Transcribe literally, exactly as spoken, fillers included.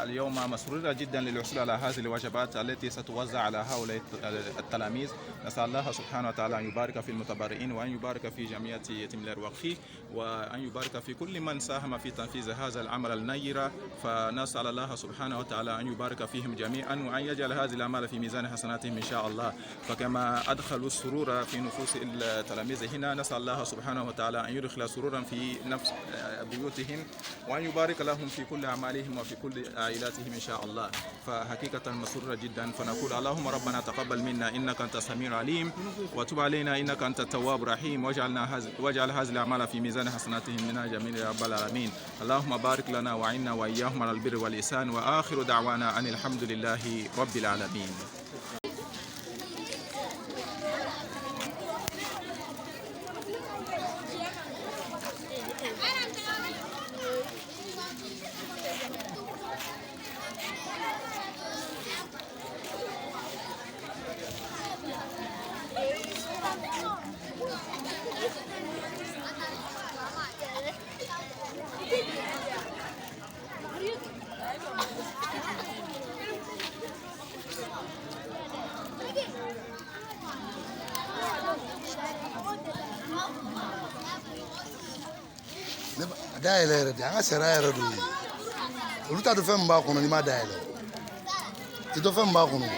اليوم مسرورة جدًا للحصول على هذه الوجبات التي ستوزع على هؤلاء التلاميذ. نسأل الله سبحانه وتعالى أن يبارك في المتبرعين، وأن يبارك في جمعية يتيم الوقفي، وأن يبارك في كل من ساهم في تنفيذ هذا العمل النير. فنسأل الله سبحانه وتعالى أن يبارك فيهم جميعًا، وأن يجعل هذه الأعمال في ميزان حسناتهم إن شاء الله. فكما أدخلوا السرور في نفوس التلاميذ هنا، نسأل الله سبحانه وتعالى أن يدخل سرورا في نفس، آه، بيوتهم، وأن يبارك لهم في كل أعمالهم وفي كل عائلاتهم إن شاء الله. فحقيقة مسرورة جدًا، فنقول: اللهم ربنا تقبل منا إنك أنت السميع العليم، وتب علينا إنك أنت التواب الرحيم، واجعلنا هذ-، واجعل هذه الأعمال في ميزان حسناتهم منا جميعًا يا رب العالمين. اللهم بارك لنا وأعنا وإياهم على البر والإحسان، وآخر دعوانا أن الحمد لله رب العالمين. Dayê lê re diye, anga seraya re dû. Û lûta tu fem ba xunu, nîma dayê lê. Ti tu fem ba xunu.